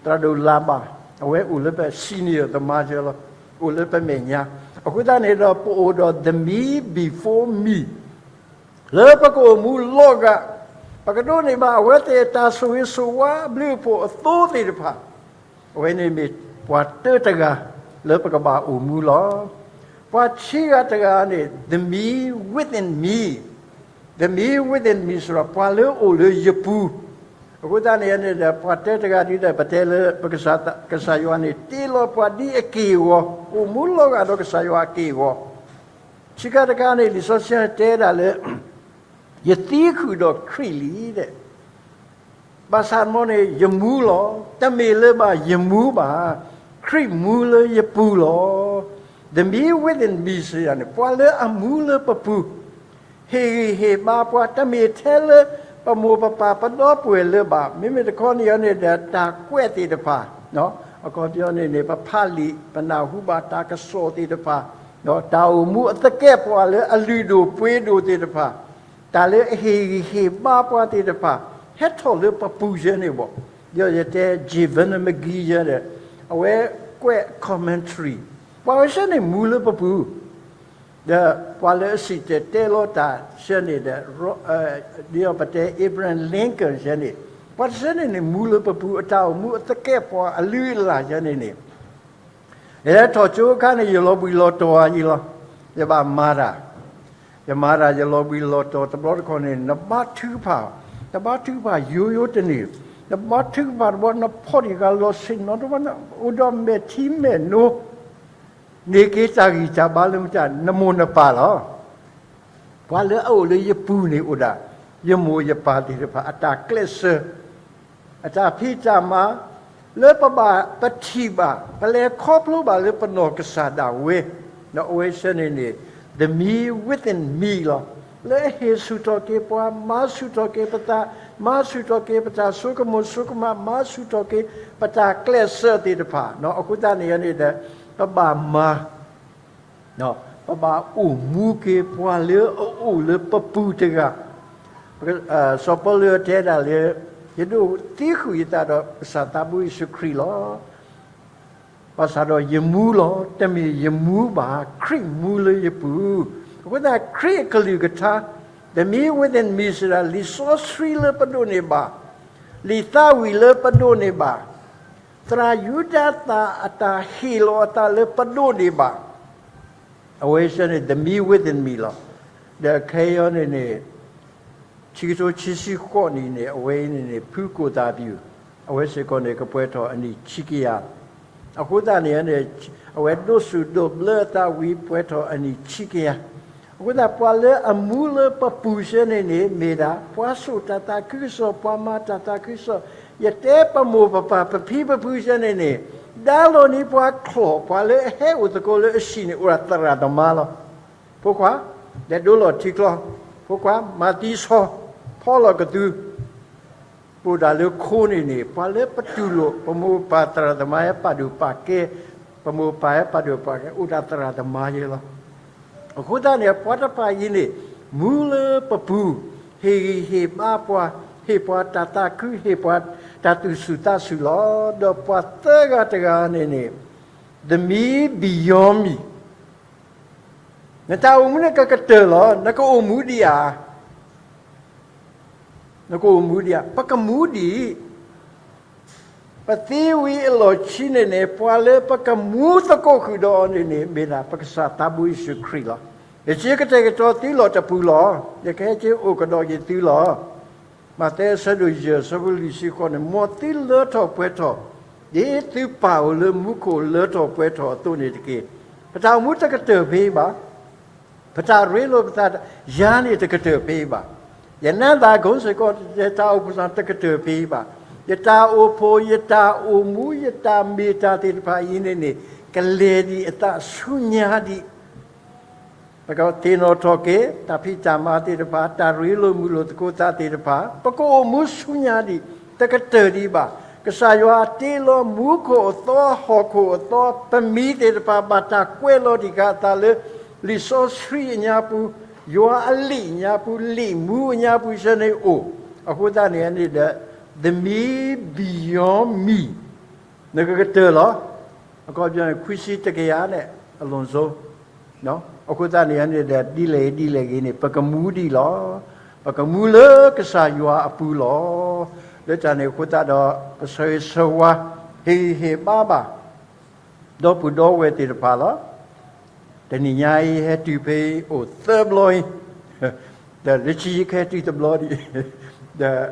သရၣ်ဒိၣ်လၤဘၣ်, အဝဲအိၣ်လၢပ senior သမားဆၢလီၤ, အိၣ်လၢပမဲာ်ညါ, အဃိသတးန့ၣ်ဒီး ပအိၣ်ဒီး the me before me လၢပကအိၣ်မူလီၤဂာ်, ပကဒိးန့ၢ်ဘၣ်အဝဲသ့ၣ်အတၢ်ဆိၣ်ဂ့ၤဆိၣ်ဝါအဘျုးအဖှိၣ်အသိသ့ၣ်တဖၣ်, အဝဲန့ၣ်မ့ၢ်ပှၤတၢတဂၤလၢပကဘၣ်အိၣ်မူလီၤ. ပှၤခံဂၤတဂၤန့ၣ် the me within me, the me within me စ့ၢ်ကီး ပှၤလၢအိၣ်လၢယပူၤ, အဃိသတးန့ၣ်န့ၣ်ဒီး ပှၤတၢတဂၤဒ်လဲၣ် ပတဲလၢပကစၢ်ယွၤန့ၣ် တ့လီၤပှၤဒ်အက့ၢ်အဂီၤ, အိၣ်မူလီၤဂာ်ဒီးကစၢ်ယွၤအက့ၢ်အဂီၤ, ခံခါတခါန့ၣ် လံာ်စီဆှံတဲဒၣ်လၢ ယသံဃုာ်ဒီးခရံာ်လံဒီး, ဘၣ်ဆၣ်မ့ၢ်န့ၣ် ယမူလီၤ, တမ့ၢ်လၢၤဘၣ်ယမူဘၣ်, ခရံာ်မူလၢယပူၤလီၤ. The me within me စ့ၢ်ကီးန့ၣ် ပှၤလၢအမူလၢပပူၤ, ဟ့ၣ်ဂံၢ်ဟ့ၣ်ဘါပှၤ တမ့ၢ်ထဲလၢပမိၢ်ပပၢ်ပဒီပုၢ်ဝဲၢ်လၢၤဘၣ်, မ့မ့ၢ်တခီန့ၣ်န့ၣ်ဒီး တၢ်ကွဲးသ့ၣ်တဖၣ်, အခီပညီန့ၣ်န့ၣ် ပဖးလံာ် ပနၢ်ဟူဘၣ်တၢ်ကစီၣ်သ့ၣ်တဖၣ်, တၢ်အိၣ်မူအသကဲးပဝးလၢအလုၢ်ဒိၣ်ပှ့ၤဒိၣ်သ့ၣ်တဖၣ်, တၢ်လၢအဟ့ၣ်ဂံၢ်ဟ့ၣ်ဘါပှၤသ့ၣ်တဖၣ် ဟဲထီၣ်လၢပပူၤယဲန့ၣ်ဘၣ်. ဒီးယတဲ J Vernon McGee ယဲဒီး အဝဲကွဲး commentary ပှၤဝဲဆၢန့ၣ်မူလၢပပူၤ, ဒီးပှၤလၢအစံၣ်တဲၤတဲလီၤတၢ်ဆၢန့ၣ်ဒီး ဒ်ပတဲ Abraham Lincoln ယဲန့ၣ်, ပှၤတဆၢန့ၣ်န့ၣ် မူလၢပပူၤ အတၢ်အိၣ်မူအသကဲးပဝးအလုၢ်အလၢ်ယဲန့ၣ်န့ၣ် ယလဲၤထီၣ်ကၠိအခါန့ၣ် ယလီၤဘှံးလီၤတီၤအံၤလီၤ. ယဘၣ်မၤတၢ်, ယမၤတၢ်ယလီၤဘှံးလီၤတီၤတဘျီတခီန့ၣ် နဘါထုကဖၣ်, နဘါထုကဖၣ်ယိယိတန့ၢ်, နဘါထုကဖၣ်တဘျီ နဖီၣ်တံၢ်ဃာ်လီၤဆ့ၣ်နီၤတဘျီ အိၣ်ဒီးမဲာ်ထံမဲာ်နိ န့ၢ်က့ၤတၢ်ဂံၢ်တၢ်ဘါလၢမတၤ နမိၢ်နပၢ်လီၤ. ပှၤလၢအအိၣ်လၢယပူၤန့ၣ်အိၣ်ဒၣ် ယမိၢ်ယပၢ်သ့ၣ်တဖၣ် အတၢ်ကျဲးစၢး အတၢ်ဖံးတၢ်မၤ လၢပဘၣ်ပထံၣ်ဘၣ် ပလဲၤခီဖျိဘၣ်လၢပနီၢ်ကစၢ်ဒၣ်ဝဲ, ဒီးအဝဲဆၢန့ၣ်န့ၣ် the me within me လီၤ. လၢအဟ့ၣ်ဆူၣ်ထီၣ်က့ၤပှၤ မၤဆူၣ်ထီၣ်က့ၤပသး မၤဆူၣ်ထီၣ်က့ၤပတၢ်ဆိကမိၣ်ဆိကမး မၤဆူၣ်ထီၣ်က့ၤပတၢ်ကျဲးစၢးသ့ၣ်တဖၣ်, အဃိသတးန့ၣ်န့ၣ်ဒီး ပဘၣ်မၤ ပဘၣ်အိၣ်မူက့ၤပှၤလၢအအိၣ်လၢပပူၤတဂၤ. စီၤပီလူးတဲဒၣ်လၢ ယဒိးသံဃုာ်ယသးဒီးကစၢ်သးဘိယ့ၣ်ၡူးခရံာ်လီၤ. ဘၣ်ဆၣ်ဒီးယမူလီၤ, တမ့ၢ်ယမူဘၣ်, ခရံာ်မူလၢယပူၤ. အဃိသတးခရံာ်အကလုၢ်ကထါ, the me within me စံးဒၣ် လံာ်စီဆှံလၢပဒိးန့ၢ်ဘၣ်, လံာ်သးဝံၣ်လၢပဒိးန့ၢ်ဘၣ်, သရၣ်ယူဒၤသၣ်အတၢ်ဟ့ၣ်လီၤအသးလၢပဒိးန့ၢ်ဘၣ် အဝဲစ့ၢ်န့ၣ် the me within me လီၤ. ဒီးခဲအံၤန့ၣ်န့ၣ် ခံကထိခံဆံဃိးနံၣ်န့ၣ် အဝဲအံၤန့ၣ်န့ၣ် ဖုကိၣ်သၣ်ပူၤ, အဝဲစ့ၢ်ကီးန့ၣ် ကပှဲၤထီၣ်အနံၣ်ခံကယၤ. အဃိသတးန့ၣ်န့ၣ် အဝဲဒိးစူၣ်ဒိးဘျၢအသးဝံၤပှဲၤထီၣ်အနံၣ်ခံကယၤ. အဃိသတး ပှၤလၢအမူလၢပပူၤစ့ၢ်န့ၣ်န့ၣ် မ့ၢ်ဒၣ်ပှၤစိာ်တၢ်သးခုကစီၣ်, ပှၤမၤတၢ်သးခုကစီၣ်, ယတဲပမိၢ်ပပၢ်ပဖံပဖုစ့ၢ်န့ၣ်န့ၣ် ဒါလိၤန့ၣ်ပှၤချီၣ်, ပှၤလၢအဟဲအိၣ်သကိးလၢအဟံၣ်န့ၣ် အိၣ်ဒၣ်သရၣ်သမါလီၤ. ဖိခွါ, လဲၤဒိလီၤထံချီ, ဖိခွါ, မၤသံဆီ, ဖီလီၤကသူ, ပအိၣ်ဒၣ်လၢခိန့ၣ်န့ၣ် ပှၤလၢပတူၢ်လိာ် ပမိၢ်ပပၢ်သရၣ်သမါဟဲပာ်ဒိၣ်ပာ်ကဲ, ပမိၢ်ပပၢ်ဟဲပာ်ဒိၣ်ပာ်ကဲ အိၣ်ဒၣ်သရၣ်သမါယဲလီၤ. အဃိသတးန့ၣ် ပှၤတဖၣ်အံၤန့ၣ် မူလၢပပူၤ, ဟ့ၣ်ဂံၢ်ဟ့ၣ်ဘါပှၤ, ဟ့ၣ်ပှၤတၢ်သးခု, ဟ့ၣ်ပှၤတၢ်သူၣ်ဆူၣ်သးဆူၣ်လီၤ. ဒီးပှၤသၢဂၤတဂၤန့ၣ်န့ၣ် the me beyond me နတၢ်အိၣ်မူန့ၣ်ကကတၢၢ်လီၤ. နကအိၣ်မူဒံးဧါ. နကအိၣ်မူဒံးဧါ. ပကမူဒံး. ပသံဝံၤအလီၢ်ခံန့ၣ်န့ၣ် ပှၤလၢပကမူသကိးဃုာ်ဒီးအီၤန့ၣ်န့ၣ် မ့ၢ်ဒၣ်ပကစၢ်သးဘိယ့ၣ်ၡူးခရံာ်လီၤ. ယကကတဲာ်ကတီၤသုလီၢ်တပူၤလီၤ. ယကဟဲက့ၤအိၣ်ကဒီးက့ၤသုလီၤ. မးသဲအဆၢဒိၣ်ယဲၢ်အဆၢဖိလွံၢ်ဆံဃိးန့ၣ် မ်သုလၢထီၣ်ပှဲၤထီၣ် ဒ်သုပၢ်အိၣ်လၢမူခိၣ်လၢထီၣ်ပှဲၤထီၣ်အသိးန့ၣ်တက့ၢ်. ပတၢ်အိၣ်မူတကတၢၢ်ဖဲအံၤဘၣ်. ပတၢ်ရ့လိာ်ပသးယၤန့ၣ်တကတၢၢ်ဖဲအံၤဘၣ်. ယနၢ်သးကိးစ့ၢ်ကီး ယတၢ်အိၣ်ဖှိၣ်သးတကတၢၢ်ဖဲအံၤဘၣ်. ယတၢ်အိၣ်ဖှိၣ်, ယတၢ်အိၣ်မူ, ယတၢ်မ့ၢ်တၢ်သ့ၣ်တဖၣ်အံၤန့ၣ်န့ၣ် ကလဲၤဒံးအသးဆူညါဒံး ပကသ့ၣ်နီၣ်ထီၣ်က့ၤ တၢ်ဖံးတၢ်မၤသ့ၣ်တဖၣ်, တၢ်ရ့လိာ်မုာ်လိာ်သကိးသးသ့ၣ်တဖၣ် ပကအိၣ်မူဆူညါဒံး တကတၢၢ်ဒံးဘၣ်. ကစၢ်ယွၤတ့လီၤမူခိၣ်အသီ ဟီၣ်ခိၣ်အသီ ပမံၤသ့ၣ်တဖၣ် ဘၣ်တၢ်ကွဲးလီၤဒံးက့ၤအသးလၢ လံာ်စီဆှံအညါပူၤ, ယွၤအလံာ်ညါပူၤ, လံာ်မူအညါပူၤစ့ၢ်န့ၣ်အိၣ်. အဃိသတးန့ၣ်န့ၣ်ဒီး the me beyond me နကကတၢၢ်လီၤ. အခီပညီန့ၣ် ခွံဆံတကယၤန့ၣ် အလွန်ဆုံး အဃိသတးန့ၣ်န့ၣ်ဒီး ဒ်လဲၣ်ဂ့ၤဒ်လဲၣ်ဂ့ၤန့ၣ် ပကမူဒံးလီၤ. ပကမူလၢကစၢ်ယွၤအပူၤလီၤ. လၢတၢ်န့ၣ်အဃိသတးဒီး ပဆၢဂ့ၤဆၢဝါ ဟ့ၣ်ဂံၢ်ဟ့ၣ်ဘါဘၣ် ဒီပုၢ်ဒီဝဲၢ်သ့ၣ်တဖၣ်လီၤ. တနံၤညါအံၤဟဲတုၤဖဲအံၤအိၣ်သၢဘျီအံၤ ဒီးလၢခံယကဟဲတုၤတဘျီဒံး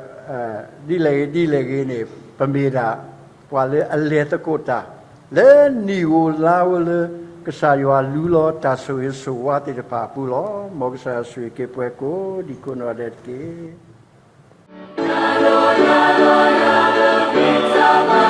ဒီး ဒ်လဲၣ်ဂ့ၤဒ်လဲၣ်ဂ့ၤန့ၣ် ပမ့ၢ်ဒၣ် ပှၤလၢအလဲၤသကိးတၢ် လၢနံၣ်ဧိၤလါဧိၤလၢ ကစၢ်ယွၤလူလီၤတၢ်ဆိၣ်ဂ့ၤဆိၣ်ဝါသ့ၣ်တဖၣ်အပူၤလီၤ. မ်ကစၢ်ယွၤဆိၣ်ဂ့ၤက့ၤပှၤကိးဒံးကိးနီၢ်ဒဲးတက့ၢ်.